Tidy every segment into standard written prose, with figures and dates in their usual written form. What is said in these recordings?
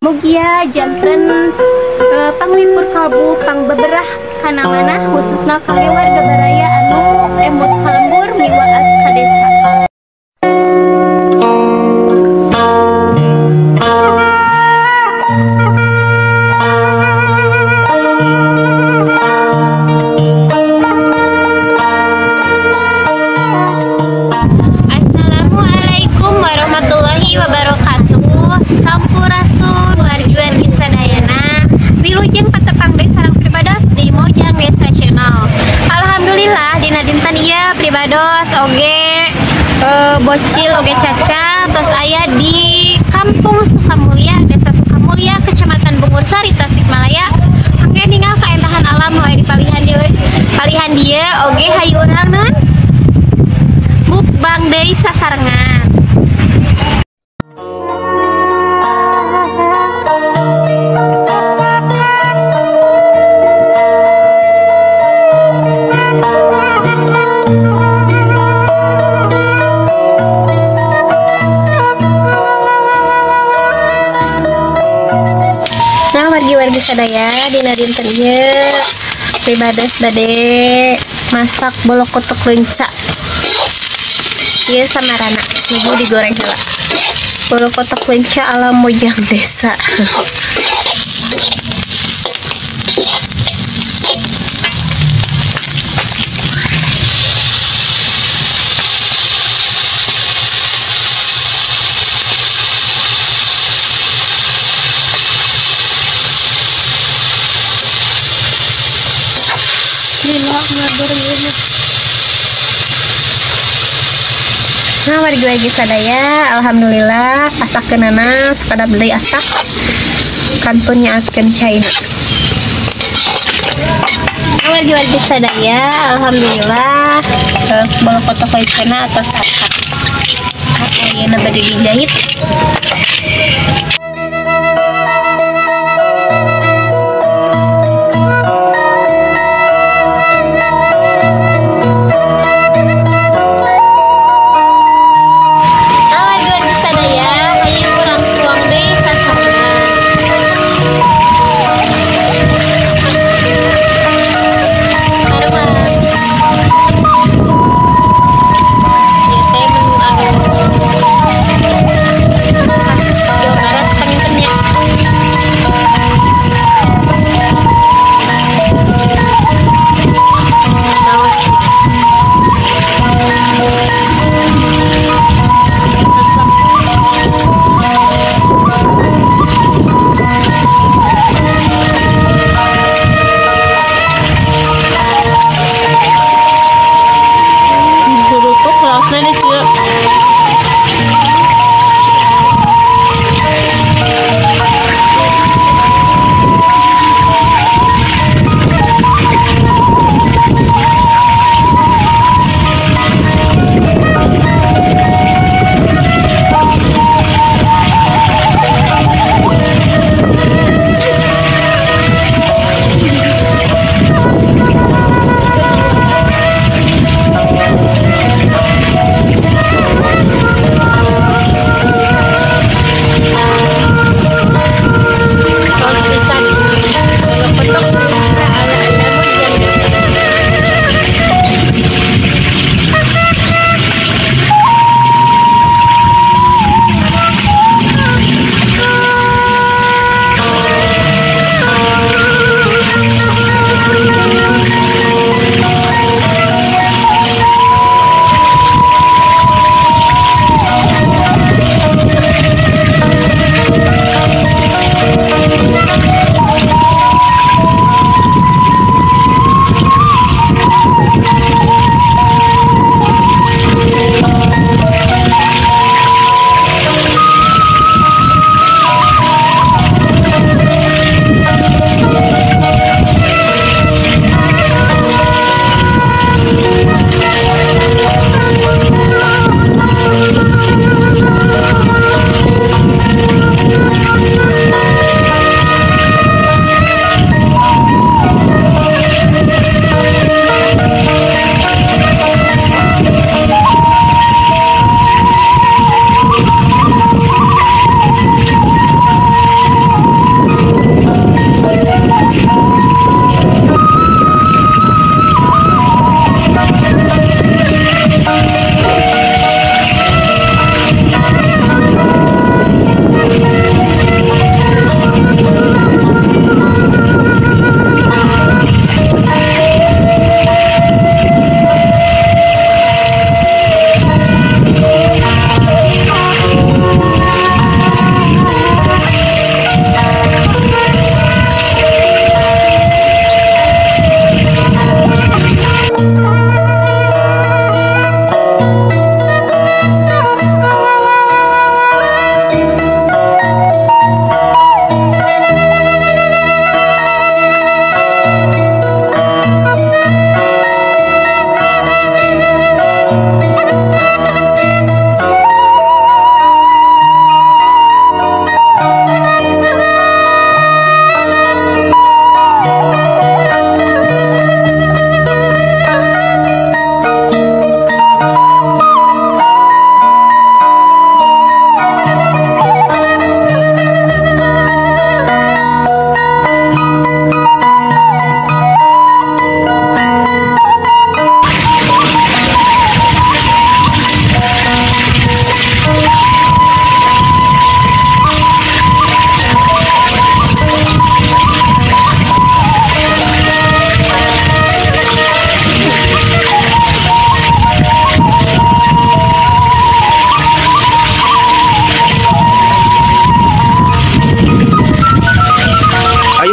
Mugia janten panglipur kalbu pangbeberah kana manah khususna kangge warga baraya anu emut ka lembur miwaas ka desa. Assalamualaikum warahmatullahi wabarakatuh. Sampurasun wargi-wargi sadayana. Wilujeng patepang deui sareng pribados di Mojang Desa Channel. Alhamdulillah dina dinten ieu pribados oge bocil oge caca tos aya di Kampung Sukamulya, Desa Sukamulya, Kecamatan Bungursari, Tasikmalaya. Kangge ningal kaendahan alam nu aya di palihan dieu. Palihan dieu oge hayu urang neun mukbang deui sasarengan. Nah, wargi-wargi sadaya dina dinten ieu pribados bade masak bolok kotok lenca. Ieu samarana nuju digoreng heula. Bolok kotok lenca ala Mojang Desa. Nah, wargi-wargi sadaya, alhamdulillah pasakeunana sakedap deui asak kantun nyaakeun caina. Nah, wargi-wargi sadaya, alhamdulillah bolok kotok lencana atau asak. Ayeuna bade dijahit.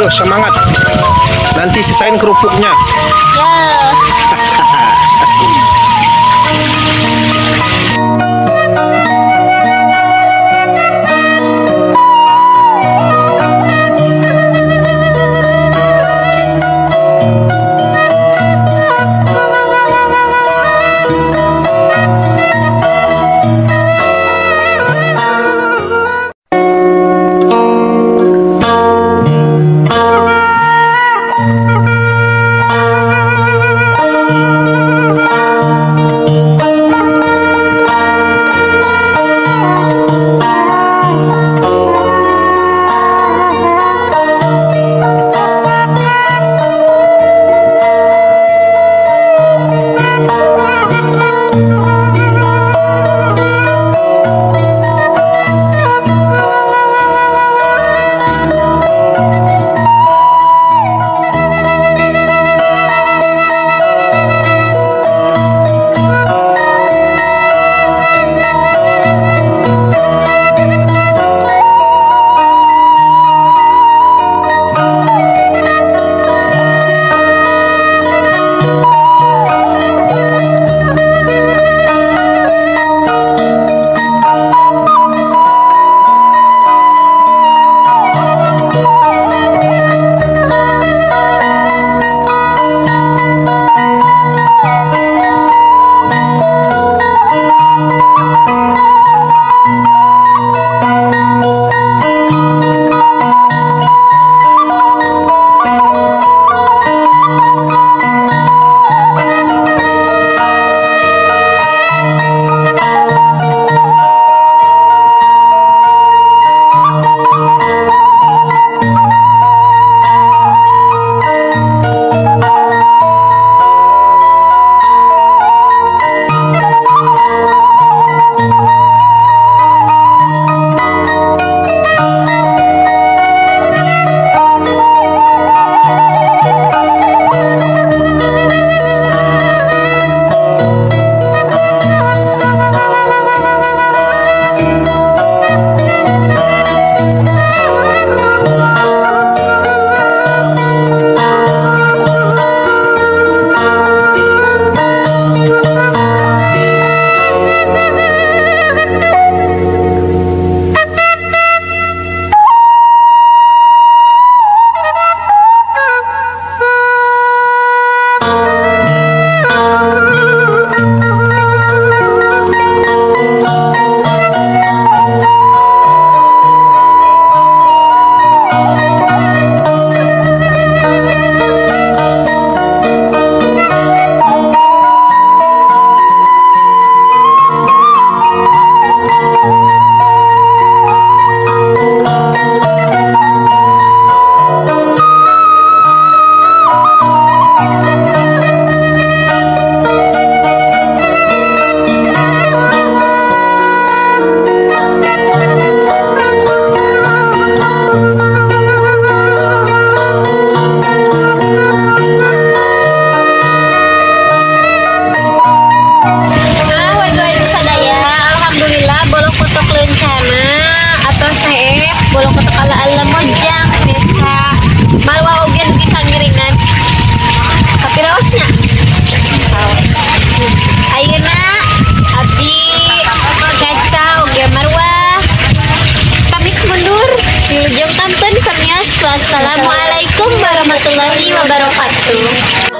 Ayo semangat. Nanti sisain kerupuknya. Ya. Wassalamualaikum warahmatullahi wabarakatuh.